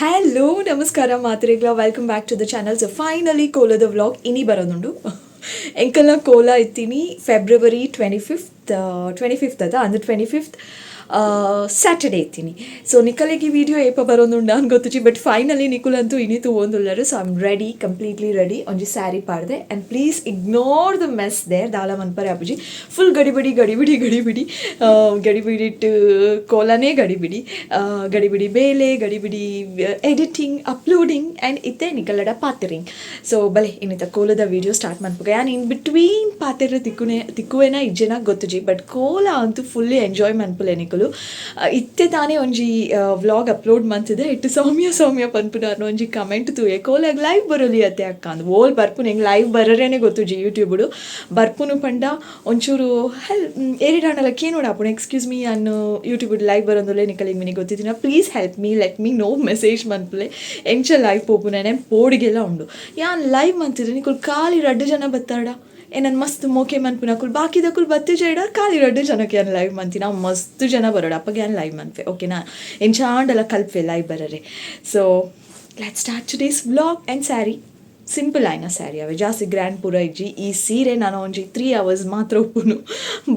Hello, ನಮಸ್ಕಾರ ಮಾತ್ರೆಗ್ಲ. Welcome back to the channel. So finally ಕೋಲದ ವ್ಲಾಗ್ ಇನಿ ಬರೋದುಂಡು. ಎಂಕಲ್ನ ಕೋಲ ಇತ್ತೀನಿ ಫೆಬ್ರವರಿ 25th, 25th ಅದ ಅಂದ್ರೆ 25th Saturday ಇತ್ತೀನಿ. ಸೊ ನಿಕಲಿಗೆ ಈ ವಿಡಿಯೋ ಏಪ ಬರೋದುಂಡು ಅನ್ ಗೊತ್ತುಜಿ, ಬಟ್ ಫೈನಲಿ ನಿಕುಲಂತೂ ಇನಿ ತೂವೊಂದುಲ್ಲರು. So I'm ready, completely ready. ಒಂಜಿ sari ಪಾಡ್ದೆ, and please ignore the mess there. ದಾಲ ಮನ್ಪರೆ ಆಪುಜಿ. ಫುಲ್ ಗಡಿಬಿಡಿ ಗಡಿಬಿಡಿ ಗಡಿಬಿಡಿ ಗಡಿಬಿಡಿಟ್ಟು ಕೋಲನೇ ಗಡಿಬಿಡಿ, ಗಡಿಬಿಡಿ ಬೇಲೆ, ಗಡಿಬಿಡಿ ಎಡಿಟಿಂಗ್, ಅಪ್ಲೋಡಿಂಗ್ ಆ್ಯಂಡ್ ಇತ್ತೆ ನಿಕಲಡ ಪಾತೆರಿಂಗ್. ಸೊ ಬಲೆ, ಇನ್ನಿತ ಕೋಲದ ವಿಡಿಯೋ ಸ್ಟಾರ್ಟ್ ಮನ್ಪುಗ. ಯಾನ್ ಇನ್ ಬಿಟ್ವೀನ್ ಪಾತೆರ ತಿಕ್ಕುನೆ ತಿಕ್ಕುವೆನ ಇಜ್ಜೆನ ಗೊತ್ತುಜಿ, ಬಟ್ ಕೋಲ ಅಂತೂ ಫುಲ್ಲಿ ಎಂಜಾಯ್ ಮನ್ಪುಲೆ ನಿಕುಲು. ಇತ್ತೆ ತಾನೇ ಒಂಜಿ ವ್ಲಾಗ್ ಅಪ್ಲೋಡ್ ಮಂತಿದೆ. ಇಟ್ಟು ಸೌಮ್ಯ ಸೌಮ್ಯ ಪನ್ಪುನಾರ್ನ ಒಂಜಿ ಕಮೆಂಟ್ ತೂಯೆ. ಕೋಲಾಗ್ ಲೈವ್ ಬರೋಲಿ ಅತ್ತೆ ಅಕ್ಕ ಅಂದ್. ಓಲ್ ಬರ್ಪುನು? ಹೆಂಗೆ ಲೈವ್ ಬರರೇನೆ ಗೊತ್ತುಜಿ. ಯೂಟ್ಯೂಬುಡು ಬರ್ಪುನು ಪಂಡ ಒಂಚೂರು ಹೆಲ್ ಏರಿಡಾಂಡಲ ಕೇನೋಡಾಪುನು. ಎಕ್ಸ್ಕ್ಯೂಸ್ ಮೀ, ಅನ್ನು ಯೂಟ್ಯೂಬ್ ಲೈವ್ ಬರೋಂದುಲೆ, ನಿಕಲಿಗೆ ಮಿನಿ ಗೊತ್ತಿದ್ದೀನ. Please help me, let me know, message ಮನ್ಪುಲೆ. ಎಂಚ ಲೈವ್ ಪೋಪುನೆ? ಪೋಡಿಗೆಲ್ಲ ಉಂಡು. ಯಾನ್ ಲೈವ್ ಮಂತಿದ್ರೆ ನಿಕುಲು ಖಾಲಿ ರಡ್ಡು ಜನ ಬತ್ತಾಡ. ಏನನ್ ಮಸ್ತ್ ಮೋಕೆ ಮನ್ಪುನಕುಲು ಬಾಕಿದಕುಲು ಬತ್ತೆ ಜೈಡ. ಖಾಲಿ ರಡ್ಡು ಜನಕ್ಕೆ ಯಾನ್ ಲೈವ್ ಮಂತಿನ. ಅವು ಮಸ್ತ್ ಜನ ಬರೋಡು, ಅಪ್ಪಗೆ ಯಾನ್ ಲೈವ್ ಮನ್ಪೆ, ಓಕೆನಾ? ಎಂಚಾಂಡಲ ಕಲ್ಪೆ ಲೈವ್ ಬರರೆ. So let's start today's vlog. And saree simple ಆಯ್ನ ಸ್ಯಾರಿ ಅವೆ, ಜಾಸ್ತಿ ಗ್ರ್ಯಾಂಡ್ ಪೂರ ಇಜ್ಜಿ. ಈ ಸೀರೆ ನಾನು ಒಂಜಿ 3 ಅವರ್ಸ್ ಮಾತ್ರ ಉಪ್ಪುನು,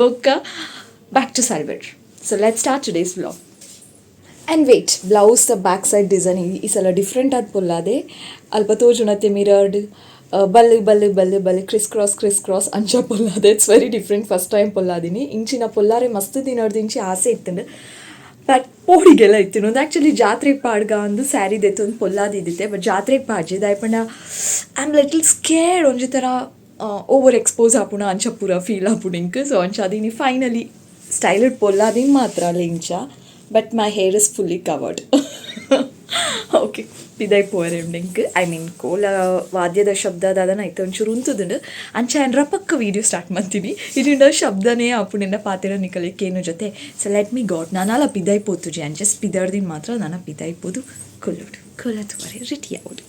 ಬೊಕ್ಕ back to salwar. So let's start today's vlog. And wait, blouse back side design ಈ ಸಲ ಡಿಫ್ರೆಂಟ್ ಆದ ಪೊಲ್ಲಾದೆ. ಅಲ್ಪ ತೋಜುನತೆ ಮಿರರ್ಡ್ Ballu Ballu Ballu Ballu, criss cross criss cross ಅಂಚ ಪೊಲ್ಲಾದೆ. It's very different, first time ಪೊಲ್ಲಾದಿನಿ. ಇಂಚಿನ ಪೊಲ್ಲಾರೆ ಮಸ್ತ್ ದಿನರ್ದು ಇಂಚಿ ಆಸೆ ಇತ್ತಂಡು, ಬಟ್ ಪೋಡಿಗೆಲ್ಲ ಇತ್ತು. ಒಂದು ಆ್ಯಕ್ಚುಲಿ ಜಾತ್ರೆಗೆ ಪಾಡ್ಗ ಒಂದು ಸ್ಯಾರಿ ದೆತ್ತು ಒಂದು ಪೊಲ್ಲಾದಿದ್ದಿತ್ತೆ, ಬಟ್ ಜಾತ್ರೆಗೆ ಪಾಡ್ಜಿ. ದಾಯಪಂಡ I am little scared. ಒಂಜಿ ಥರ ಓವರ್ ಎಕ್ಸ್ಪೋಸ್ ಆಪುಣ ಅಂಚ ಪೂರ ಫೀಲ್ ಆಪುಂಡು ಇಂಕ್. ಸೊ ಅಂಚ ಅದೀನಿ ಫೈನಲಿ ಸ್ಟೈಲ್ ಪೊಲ್ಲಾದಿನ ಮಾತ್ರ ಅಲ್ಲ ಇಂಚ, but my hair is fully covered. Okay, ಪಿದೈ ಪೋರೆ ಇಂಕ್. I mean, ಕೋಲ ವಾದ್ಯದ ಶಬ್ದ ದಾದನ ಐತೆ, ಒಂಚೂರು ಉಂತುದುಂಡು. ಅಂಚ ಆ್ಯಂಡ್ ರಪಕ್ಕ ವೀಡಿಯೋ ಸ್ಟಾರ್ಟ್ ಮಾಡ್ತೀನಿ. ಇದರಿಂದ ಶಬ್ದನೇ ಆಪುಣಿಂದ ಪಾತಿರ ನಿಕಲಿಕ್ಕೇನು ಜೊತೆ. ಸೊ let me ಗಾಟ್. ನಾನಲ್ಲ ಪಿದೈ ಪೋತುಜಿ. ಅಂಚ ಜಸ್ಟ್ ಪಿದರ್ದಿನ ಮಾತ್ರ ನಾನು ಪಿದೈ ಪೋದು ಕುಲ್ಲುಡು ಕೋಲ ತುವರೆ ರೆಡಿ ಆವಡು.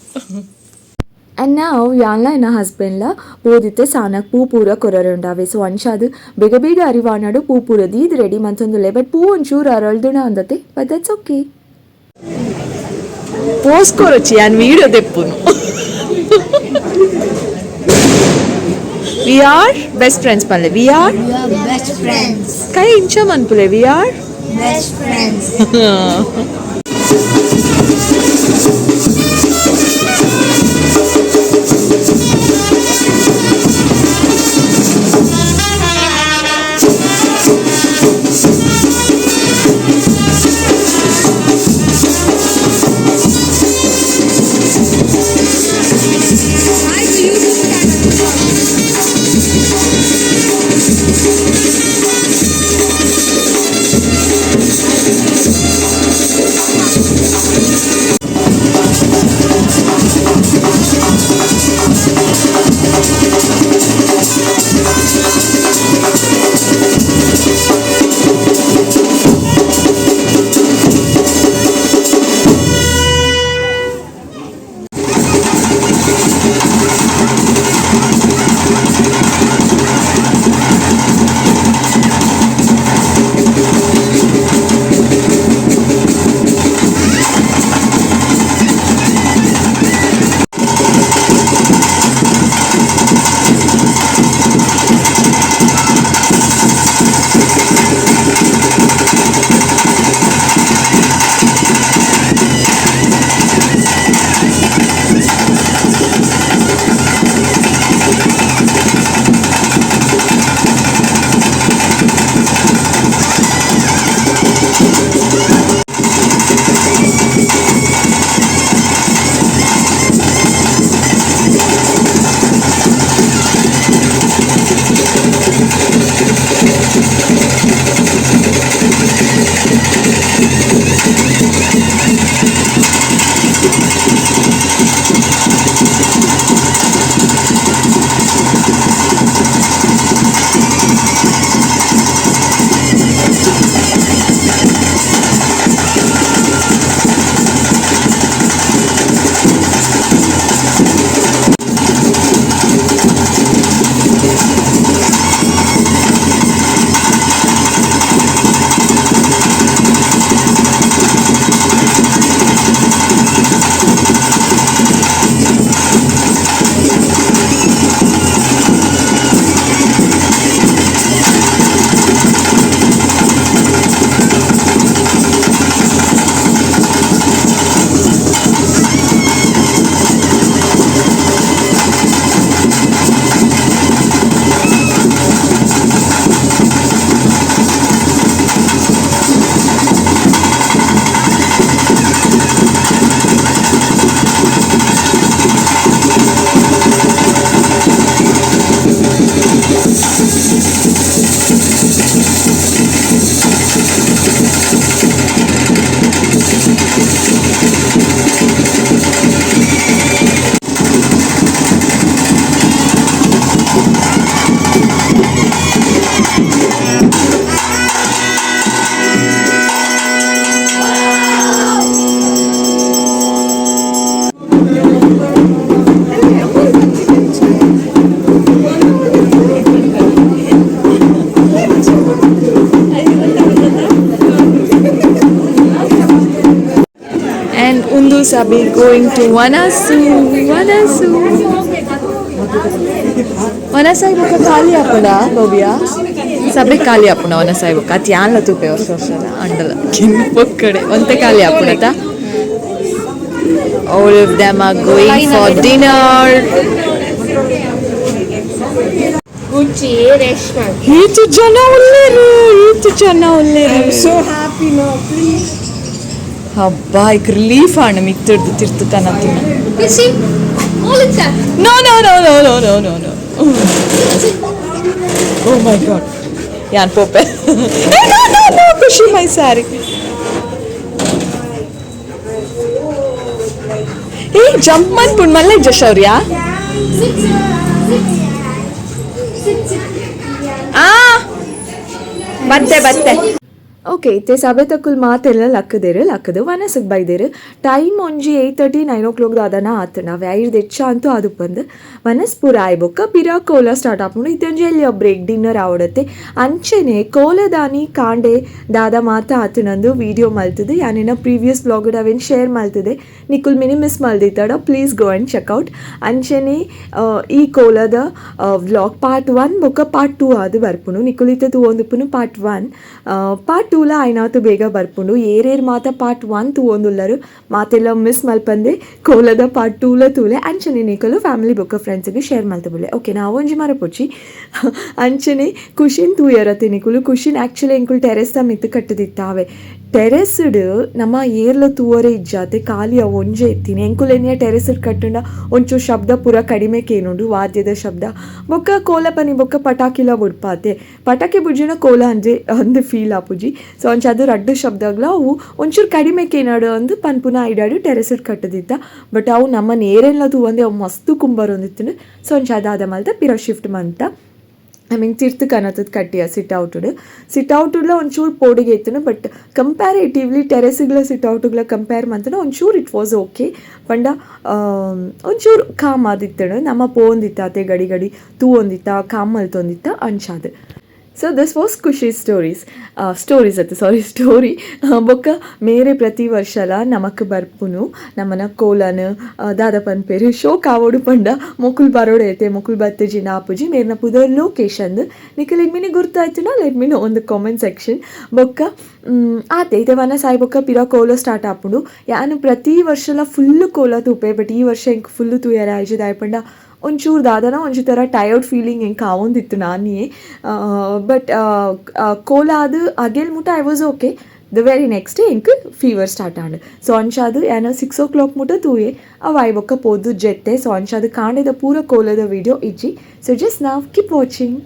ಆ್ಯಂಡ್ ನಾವು ಯಾನ್ಲ ಎನ್ನ ಹಸ್ಬೆಂಡ್ಲ ಪೋದಿತ್ತೆ ಸಾನಕ್ ಪೂ ಪೂರ ಕೊರರೆ ಉಂಡಾವೆ. ಸೊ ಅಂಚಾದ್ ಬೇಗ ಬೇಗ ಅರಿವಾಣಡು ಪೂ ಪೂರ ದೀದ್ ರೆಡಿ ಮಂತೊಂದುಲ್ಲೆ. ಬಟ್ ಪೂ ಒಂಚೂರು ಅರಳ್ದುಣ ಅಂದತೆ, ಬಟ್ that's okay. ಪೋಸ್ಕೊರೊಚ್ಚಿ, ಯಾನ್ ವೀಡಿಯೋ ದೆಪ್ಪುನು. We are best friends ಪನ್ಲೆ. We are We are best friends. ಕೈ ಇಂಚ ಮನ್ಪುಲೆ. We are Best friends. And ಉಂದು ಸಬೆ ಗೋಯಿಂಗ್ ಟು ವನಸು. ವನಸು ವನಸಾಯಿ ಬೊಕ್ಕ ಖಾಲಿ ಆಪುಂಡ ಭವ್ಯ? ಸಭೆ ಖಾಲಿ ಆಪುಂಡ ವನಸಾಯಿ ಬೊಕ್ಕ? ಅತ್ ಯಾನ್ಲ ತೂಪೆ ವರ್ಷ ವರ್ಷದ ಅಂಡಲ ಕಿನ್ನು ಪೊಕ್ಕಡೆ ಒಂತೆ ಖಾಲಿ ಆಪುಂಡತ. All of them are going for dinner. Gucci restaurant. ಈತು ಜನ ಉಲ್ಲೇರು, ಈತು ಜನ ಉಲ್ಲೇರು. So happy now, please. ಹಬ್ಬ ಇಕ್ ರಿಲೀಫ್ ಆಣ ಮಿತ್ತಿಡ್ದು ತಿರ್ತು ಕನತಿನ. See, all of that. No, no, no, no, no, no, no, no. Oh my God. ಯಾನ್ ಪೋಪೆ. No, no, no, Khushi, my saree. ಏ jump ಮನ್ಪುಂಡು ಮಲ್ಲ ಶೌರ್ಯ. Sit, sit, sit, sit. ಆ ಬತ್ತೆ ಬತ್ತೆ. Okay, ಇತ್ತೆ ಸಭೆ ತಕ್ಕುಲ್ ಮಾತೆಲ್ಲ ಲಕ್ಕದೇರು ಲಕ್ಕದು ವನಸಕ್ಕೆ ಬೈದೇರು. ಟೈಮ್ ಒಂಜಿ 8:30 9 ಓ ಕ್ಲಾಕ್ ದಾದನ ಆತು. ನಾವು ಐರ್ದು ಹೆಚ್ಚ ಅಂತೂ ಅದು ಬಂದು ವನಸ್ ಪೂರ ಆಯ್ಬೊಕ್ಕ ಪಿರ ಕೋಲ ಸ್ಟಾರ್ಟ್ ಆಪುಂಡು. ಇತ್ತೆ ಒಂಜಿ ಎಲ್ಲಿ ಬ್ರೇಕ್ ಡಿನ್ನರ್ ಆವಡತ್ತೆ. ಅಂಚೆನೆ ಕೋಲದಾನಿ ಕಾಂಡೆ ದಾದ ಮಾತ ಆತನಂದು ವೀಡಿಯೋ ಮಲ್ತದೆ. ಯಾನೇನ ಪ್ರೀವಿಯಸ್ ವ್ಲಾಗ್ ಅವೇನು ಶೇರ್ ಮಲ್ತದೆ. ನಿಕುಲ್ ಮಿನಿ ಮಿಸ್ ಮಲ್ದಿತ್ತಾಡ, please go and checkout. ಅಂಚೆನೆ ಈ ಕೋಲದ ವ್ಲಾಗ್ ಪಾರ್ಟ್ 1 ಬೊಕ್ಕ ಪಾರ್ಟ್ 2 ಅದು ಬರ್ಪುಂಡು. ನಿಕುಲ್ ಇತ್ತೆ ತೂವೊಂದುಪ್ಪುನು ಪಾರ್ಟ್ 1. ಪಾರ್ಟ್ 2ಲ ಆಯ್ನಾತು ಬೇಗ ಬರ್ಪುಂಡು. ಏರೇರ್ ಮಾತ ಪಾರ್ಟ್ 1 ತೂವೊಂದುಲ್ಲರು ಮಾತೆಲ್ಲ ಮಿಸ್ ಮಲ್ಪಂದೆ ಕೋಲದ ಪಾರ್ಟ್ 2ಲ ತೂಲೆ. ಅಂಚನೆ ನಿಕುಲು ಫ್ಯಾಮಿಲಿ ಬೊಕ್ಕ ಫ್ರೆಂಡ್ಸ್ಗೆ ಶೇರ್ ಮಲ್ತಬುಲೆ. ಓಕೆ, ನಾವು ಒಂಜಿ ಮರಪೊಚ್ಚಿ. ಅಂಚನೆ ಖುಷಿನ್ ತೂಯರತೆ ನಿಕುಲು. ಖುಷಿನ್ ಆ್ಯಕ್ಚುಲಿ ಎಂಕುಲು ಟೆರೆಸ್ ಮಿತ್ತು ಕಟ್ಟದಿತ್ತಾವೆ. ಟೆರೆಸ್ಡ್ ನಮ್ಮ ಏರ್ಲ ತೂವರೆ ಇಜ್ಜಾತೆ, ಖಾಲಿ ಅವು ಒಂಜೆ ಇತ್ತೀನಿ. ಎಂಕುಲು ಎನ್ನಿಯ ಟೆರೆಸ್ ಕಟ್ಟುಂಡ ಒಂಚೂರು ಶಬ್ದ ಪೂರ ಕಡಿಮೆ ಕೇನುಂಡು, ವಾದ್ಯದ ಶಬ್ದ ಬೊಕ್ಕ ಕೋಲಪನಿ ಬೊಕ್ಕ ಪಟಾಕಿಲ ಬುಡ್ಪಾತೆ. ಪಟಾಕಿ ಬುಡ್ಜಿನ ಕೋಲ ಅಂಜೆ ಅಂದ್ ಫೀಲ್ ಆಪುಜಿ. ಸೊ ಅಂಚ ಅದು ರಡ್ಡು ಶಬ್ದಗ್ಲ ಅವು ಒಂಚೂರು ಕಡಿಮೆ ಕೇನಾಡು ಅಂದು ಪನ್ಪುನ ಐಡಾಡು ಟೆರೆಸ್ ಕಟ್ಟದಿತ್ತ. ಬಟ್ ಅವು ನಮ್ಮ ನೇರೆಲ್ಲ ತೂವಂದೆ ಅವು ಮಸ್ತ್ ಕುಂಬರೊಂದಿತ್ತು. ಸೊ ಅಂಚ ಅದಾದ ಮಲ್ತ ಪಿರ ಶಿಫ್ಟ್ ಮಂತ, I mean ತಿರ್ತು ಕನತದ ಕಟ್ಟಿಯ ಸಿಟ್ ಔಟುಡ್. ಸಿಟ್ ಔಟುಡ್ಲ ಒಂಚೂರು ಪೋಡಿಗೆ ಇತ್ತು. ಬಟ್ ಕಂಪ್ಯಾರೇಟಿವ್ಲಿ ಟೆರೆಸ್ಗ್ಲ ಸಿಟ್ ಔಟುಗ್ಲ ಕಂಪೇರ್ ಮಂತನ ಒಂಚೂರು it was okay. ಪಂಡ ಒಂಚೂರು ಕಾಮ್ ಆದಿತ್ತಣ. ನಮ್ಮ ಪೋಂದಿತ್ತ ಅತೆ ಗಡಿ ಗಡಿ ತೂವೊಂದಿತ್ತ, com ಮಲ್ತೊಂದಿತ್ತ ಅಂಚಾದ. So this was Khushi stories, stories ಅತ್ತ, ಸಾರಿ, ಸ್ಟೋರಿ. ಬೊಕ್ಕ ಮೇರೆ ಪ್ರತಿ ವರ್ಷಲ ನಮಕ್ ಬರ್ಪುನು ನಮ್ಮನ ಕೋಲನ್ ದಾದ ಪನ್ಪೇರು ಶೋಕ್ ಆವೋಡು ಪಂಡ ಮೊಕುಲ್ ಬರೋಡೆ ಐತೆ. ಮೊಕುಲ್ ಬತ್ತಜಿ ನಾಪುಜಿ. ಮೇರ್ನ ಪುದರ್ ಲೋಕೇಶ್ ಅಂದ್. ನಿಕಲೆಗ್ mini ಗುರ್ತಾಯ್ತುನ, let me know in the comment section. ಬೊಕ್ಕ ಆತೆ ಇತ್ತೆ ವನ ಸಾಯಿ ಬೊಕ್ಕ ಪಿರ ಕೋಲ ಸ್ಟಾರ್ಟ್ ಆಪುಂಡು. ಯಾನು ಪ್ರತಿ ವರ್ಷಲ ಫುಲ್ ಕೋಲ ತೂಪೆ. ಬಟ್ ಈ ವರ್ಷ ಎಂಕ್ ಫುಲ್ ತೂಯರ ಆಯ್ಜಿ. ದಾಯೆ ಪಂಡ ಒಂಚೂರು ದಾದನ ಒಂಜಿ ಥರ ಟಯರ್ಡ್ ಫೀಲಿಂಗ್ ಎಂಕ್ ಆವೊಂದಿತ್ತು ನಾನಿಯೇ. ಬಟ್ ಕೋಲ ಅದು ಅಗೆಲ್ ಮುಟ I was okay. The very next day ಎಂಕ್ ಫೀವರ್ ಸ್ಟಾರ್ಟ್ ಆಂಡ್. ಸೊ ಅಂಚಾದ್ ಯಾನ್ 6 ಓ ಕ್ಲಾಕ್ ಮುಟ ತೂಯೆ, ಅವು ಆಯ್ ಬೊಕ್ಕ ಪೋದು ಜೆತ್ತೆ. ಸೊ ಅಂಚಾದ್ ಕಾಂಡೆದ ಪೂರ ಕೋಲದ ವಿಡಿಯೋ ಇಜ್ಜಿ. ಸೊ ಜಸ್ಟ್ ನಾವು ಕೀಪ್ ವಾಚಿಂಗ್.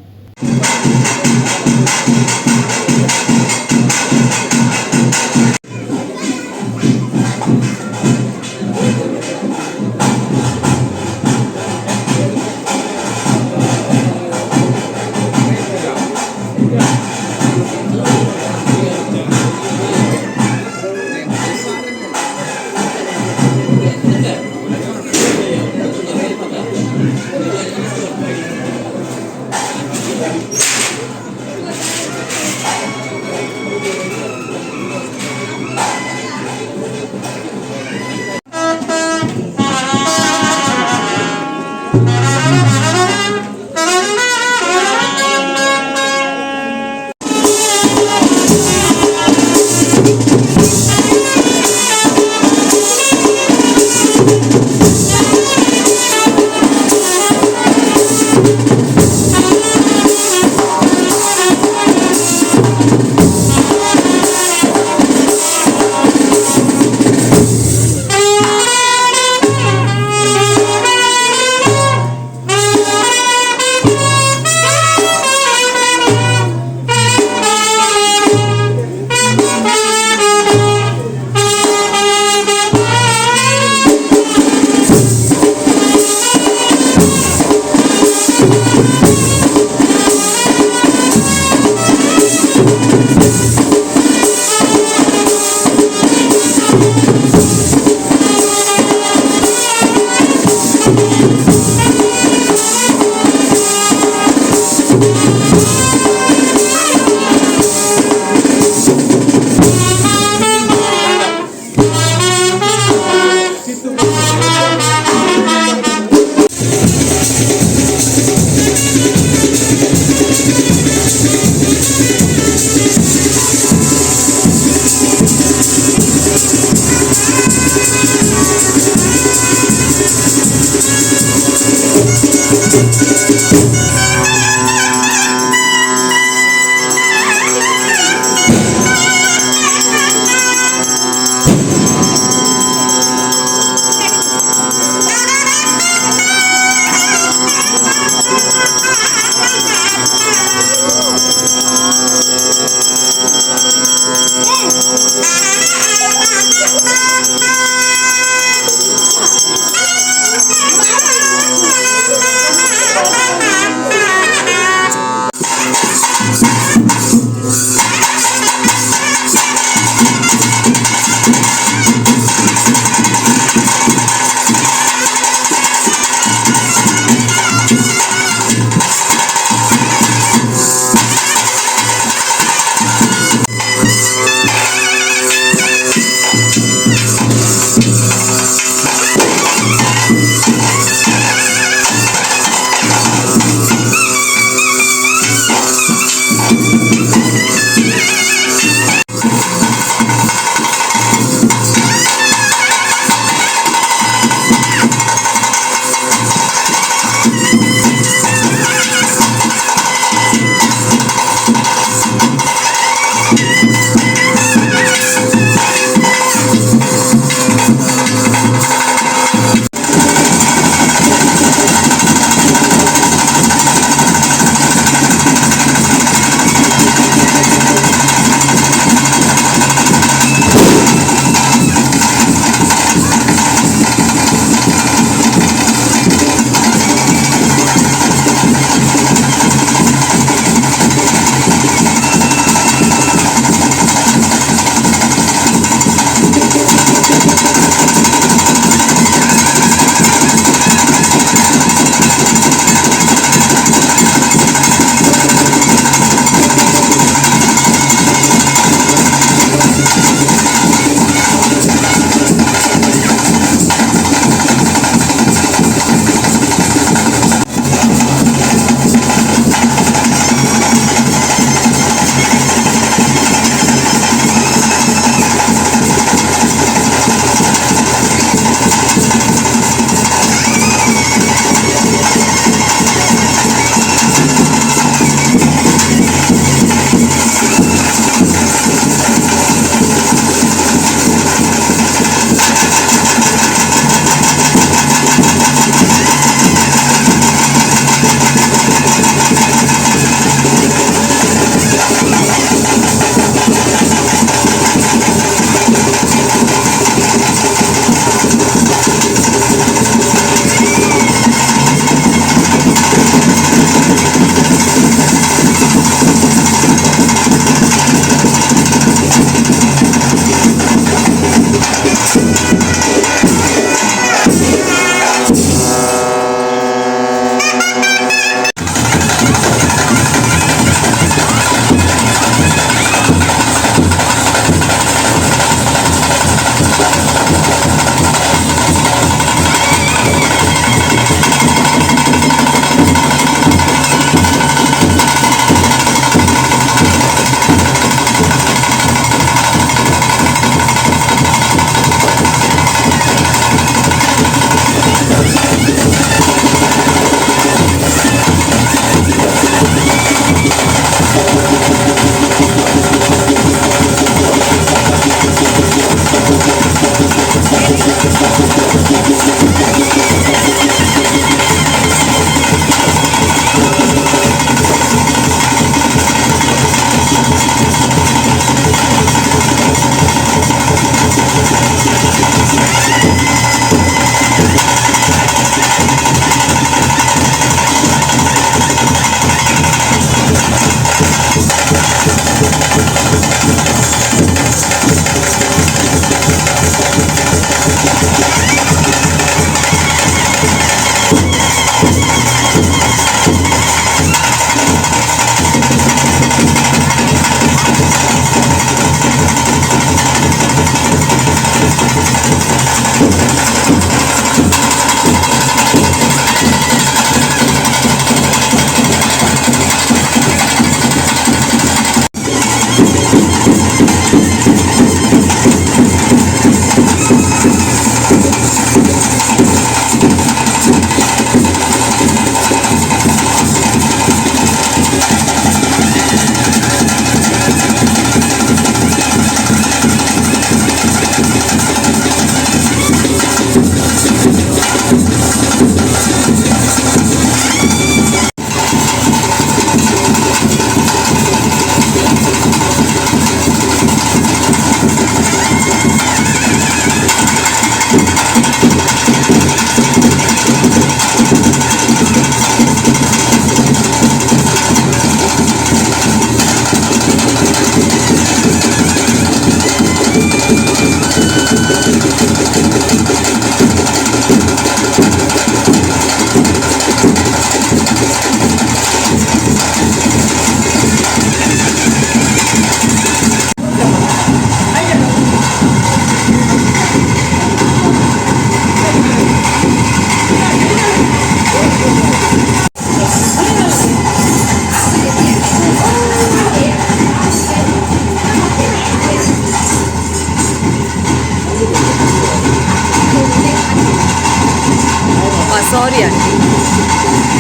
Sorry aunty.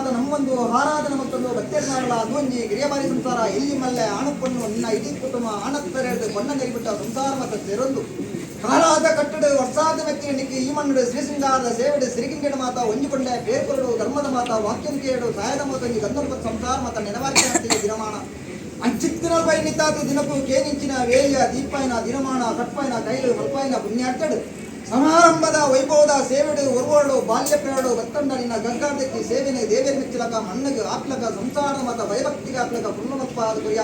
ನಮ್ಮೊಂದು ಆರಾಧನೆ ಮತ್ತೊಂದು ಭಕ್ತಿರ್ನಾರಳ ಅದೊಂಜಿ ಗಿರಿಯಬಾರಿ ಸಂಸಾರ ಇಲ್ಲಿ ಮಲ್ಲೆ ಆಣಪ್ಪಣ್ಣು ನಿನ್ನ ಇಡೀ ಕುಟುಂಬ ಆಣತ್ತರೆದು ಬಣ್ಣ ನೆರಿಬಿಟ್ಟ ಸಂಸಾರ ಮತ್ತ ತೆರೊಂದು ಕಾಲಾದ ಕಟ್ಟಡ ವರ್ಷಾದ ಮೆತ್ತಿನ ನಿಕ್ಕಿ ಈ ಮಣ್ಣು ಶ್ರೀಸಿಂಗಾರದ ಸೇವೆಡು ಸಿರಿಗಿಂಗಡ ಮಾತ ಒಂಜಿಕೊಂಡೆ ಬೇರ್ಕೊರಡು ಧರ್ಮದ ಮಾತ ವಾಕ್ಯಂ ಕೇಳು ಸಾಯದ ಮಾತೊಂಜಿ ಗಂಧರ್ವ ಸಂಸಾರ ಮಾತ ನೆನವಾರಿಕೆ ದಿನಮಾನ ಅಂಚಿತ್ತಿನಲ್ ಬೈ ನಿತ್ತಾತು ದಿನಕ್ಕೂ ಕೇನಿಂಚಿನ ವೇಯ ದೀಪಾಯನ ದಿನಮಾನ ಕಟ್ಪಾಯನ ಕೈಲು ಮಲ್ಪಾಯನ ಪುಣ್ಯಾರ್ಥಡು ಸಮಾರಂಭದ ವೈಭವದ ಸೇವೆಡು ಒರ್ವೋಡು ಬಾಲ್ಯ ಪ್ರೇಡು ಬತ್ತಂಡ ನಿನ್ನ ಗಂಗಾದಕ್ಕೆ ಸೇವೆನ ದೇವೇರ್ ಮೆಚ್ಚಲಕ ಮಣ್ಣಗೆ ಆಪ್ಲಕ ಸಂಸಾರ ಮತ ಭಯಭಕ್ತಿಗೆ ಆಪ್ಲಕ ಪುಣ್ಯಮತ್ಪಾದ ಕುರಿಯ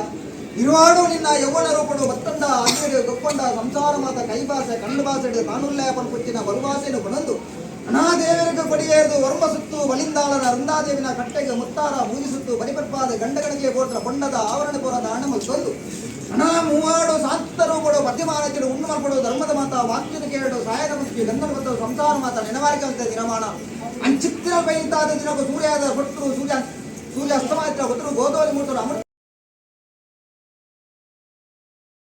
ಇರುವಾಡು ನಿನ್ನ ಯೌವನ ರೂಪಡು ಬತ್ತಂಡ ಅಗ್ನಿಡು ಗೊಪ್ಪಂಡ ಸಂಸಾರ ಮಾತ ಕೈಬಾಸೆ ಕಣ್ಣು ಬಾಸೆಡು ತಾನುಲ್ಲೆ ಪನ್ಪುಚ್ಚಿನ ಬಲುಬಾಸೆನು ಬಣಂದು ಅಣಾದೇವರಿಗೆ ಕೊಡಿಯೇರ್ದು ವರ್ಮ ಸುತ್ತು ಬಲಿಂದಾಳನ ರಂದಾದೇವಿನ ಕಟ್ಟೆಗೆ ಮುತ್ತಾರ ಮೂಜಿಸುತ್ತು ಬಲಿಪರ್ಪಾದ ಗಂಡಗಣಿಗೆ ಗೋತ್ರ ಬೊಂಡದ ಆವರಣ ಪೋರದ ಅಣಮಲ್ ಸೊಲ್ಲು ಅಣಾ ಮೂವಾಡು ಶಾಂತ ರೂಪಡು ಮಧ್ಯಮಾನಚಡು ಉಣ್ಣು ಮಲ್ಪಡು ಧರ್ಮದ ಮಾತ ವಾಕ್ಯದ ಕೇಳು ಸಾಯದ ಮುಸ್ಕಿ ಗಂಧನ ಮತ್ತು ಸಂಸಾರ ಮಾತ ನೆನವಾರಿಕೆ ದಿನಮಾನ ಅಂಚಿತ್ತಿನ ಬೈತಾದ ದಿನಕ್ಕೂ ಸೂರ್ಯಾದ ಹೊಟ್ಟರು ಸೂರ್ಯ ಸೂರ್ಯ ಅಸ್ತಮಾತ್ರ ಹೊತ್ತರು ಗೋದೋಲಿ ಮೂರ್ತರು ಅಮೃತ.